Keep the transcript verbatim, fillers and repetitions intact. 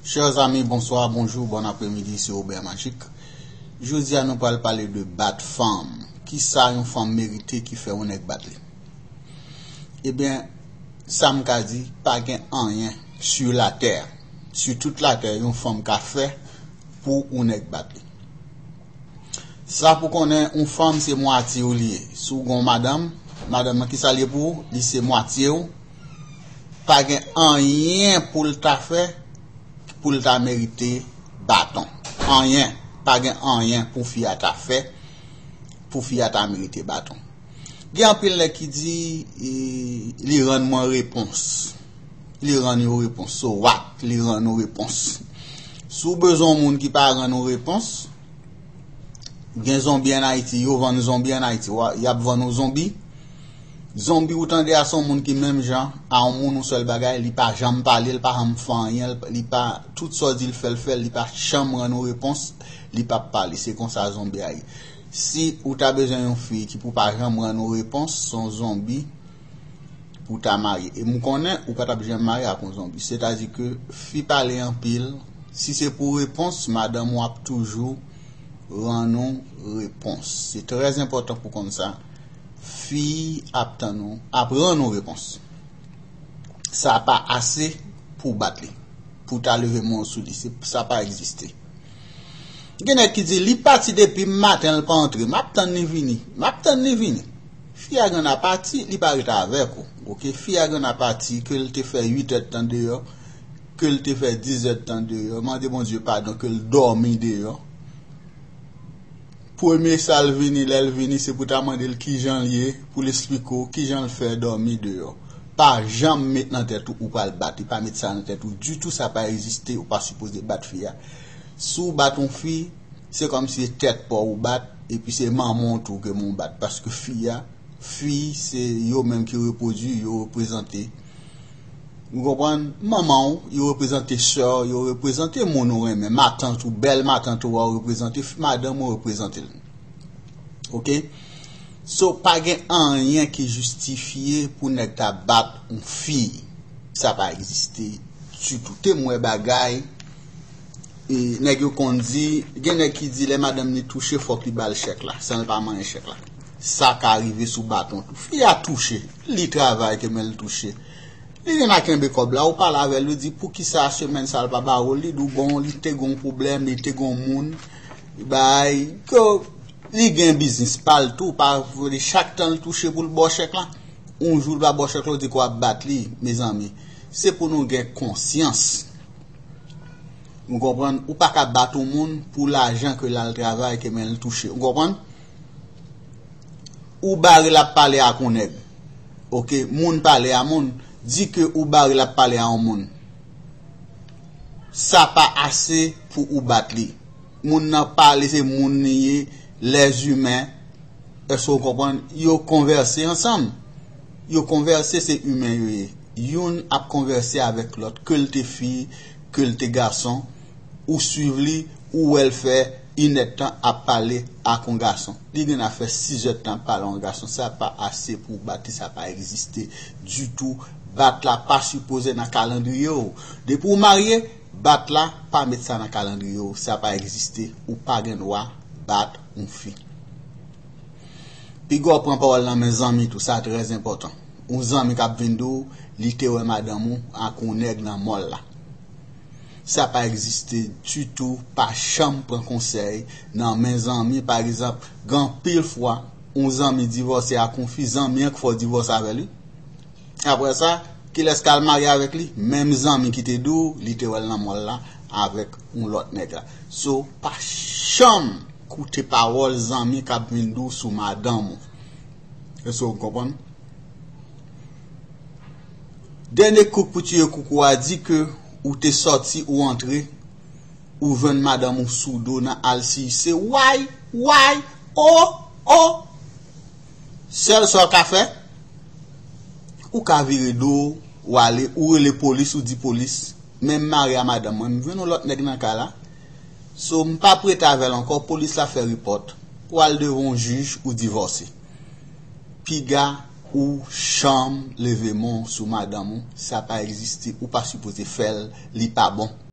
Chers amis, bonsoir, bonjour, bon après-midi, c'est Robert Magic. Jodi a nou pral pale de bat fanm. Kisa yon fanm merite ki fè yon nèg bat li? Ebyen, sa m ka di, pa gen anyen sur la terre, sur toute la terre, yon fanm ka fè pou yon nèg bat li. Sa pou konnen, yon fanm se mwatye w li ye. Si w gen yon madanm, madanm nan kisa l ye pou ou? Li se mwatye w. Pa gen anyen pou l ta fè pou l ta merite baton. Anyen. Pa gen anyen pou fi a ta fè pou fi a ta merite baton. Gen anpil nèg ki di, e, li rann mwen repons. Li rann yon repons. So what? Li rann yon repons. Si w bezwen yon moun ki pa rann yon repons, gen zonbi ann Ayiti, yo vann zonbi ann Ayiti. Wa, y ap vann yon zonbi. Zonbi ou tande a se yon moun ki menm jan a yon moun, yon sèl bagay, li pa janm pale, li pa janm fè anyen, li pa, tout sa w di l fè, l fè l, li pa janm rann yon repons, li p ap pale. Se konsa zonbi a ye. Si ou ta bezwen yon fi ki pou pa janm rann yon repons, se yon zonbi pou w ta marye. E m konnen ou pa t ap janm marye ak yon zonbi. Sètadi ke fi pale anpil, si se pou repons, madanm ou ap toujou rann ou repons. Se trè enpòtan pou konn sa. Fi ap tann ou, ap rann ou repons. Sa pa ase pou w bat li, pou w ta leve men w sou li. Se, sa pa egziste. Gen nèg ki di, "Li pati depi maten, l pa antre. M ap tann li vini. M ap tann li vini." Fi a genlè pati, li pa ret avèk ou. Oke, fi a genlè pati, ke l te fè uit èdtan deyò, ke l te fè diz èdtan deyò. Mande Bondye padon, ke l dòmi deyò. Premye sa l vini, lè l vini, se pou ta mande l kijan l ye, pou l esplike w kijan l fè dòmi deyò. Pa janm met nan tèt ou ou pral bat li, pa met sa nan tèt ou ditou, sa pa egziste, ou pa sipoze bat fi a. Si w bat yon fi, se kòmsi se tèt pa w ou bat, epi se manman w tou ke moun bat, paske fi a, fi, se yo menm ki repwodui, yo reprezante. Ou konprann? Manman w, yo reprezante sè w, yo reprezante moun ou renmen, matant ou, bèl matant ou a, ou reprezante, madanm ou reprezante l. Oke? So, pa gen anyen ki jistifye pou nèg ta bat yon fi. Sa pa egziste ditou. Te m wè bagay, e, nèg yo konn di, gen nèg ki di lè madanm li touche, fòk li ba l chèk la, san l pa manyen chèk la. Sa ka rive sou baton tou. Fi a touche, li travay ke men l touche. Li vin a kenbe kòb la, ou pale avè l, ou di, "Poukisa semèn sa l pa ba ou l?" Li di w, bon, li te gon pwoblèm, li te gon moun, li bay, ke li gen biznis pa l tou, pa vle chak tan l touche pou l ba w chèk la. Yon jou l pa ba w chèk la, ou di ke w ap bat li, mezanmi. Se pou nou gen konsyans. Ou konprann? Ou pa ka bat yon moun pou lajan ke l al travay, ke men l touche. Ou konprann? Ou bare l ap pale ak yon nèg. Oke, moun pale a moun, di ke ou bare l ap pale a yon moun. Sa pa ase pou ou bat li. Moun nan pale, se moun li ye, lèzimen. Èske w konprann? Yo konvèse ansanm. Yo konvèse, se imen yo ye. Youn ap konvèse avèk lòt, ke l te fi, ke l te gason. Ou swiv li, ou wè l fè inèdtan ap pale ak yon gason. Li gen a fè sizèdtan ap pale ak yon gason. Sa pa ase pou w bat li, sa pa egziste ditou. Bat la pa sipoze nan kalandriye w. Depi w marye, bat la, pa met sa nan kalandriye w. Sa pa egziste. Ou pa gen dwa bat yon fi. Piga w pran pawòl nan men zanmi tou, sa trè enpòtan. Yon zanmi k ap vin di w, li te wè madanm ou ak yon nèg nan mòl la. Sa pa egziste ditou, pa janm pran konsèy nan men zanmi. Pa egzanp, gen anpil fwa, yon zanmi divòse ak yon fi, zanmi an k fè w divòse avè l, wi. Apre sa, kilès k al marye avèk li? Menm zanmi ki te di w, li te wè l nan mòl la avèk yon lòt nèg la. So, pa janm koute pawòl zanmi k ap vin di w sou madanm ou. Èske w konprann? Dènye kouk pou tiye koukou a di ke ou te sòti, ou antre, ou jwenn madanm ou sou do nan alsiyise. Way, way, o, o. Sèl sa w ka fè, ou ka vire do w, w ale, ou rele polis, ou di polis, "Men m mare a madanm mwen, m jwenn yon lòt nèg nan kay la." So, m p ap rete avè l ankò, polis la fè repòt. Ou al devan yon jij, ou divòse. Piga ou janm leve men w sou madanm ou, sa pa egziste, ou pa sipoze fè l, li pa bon.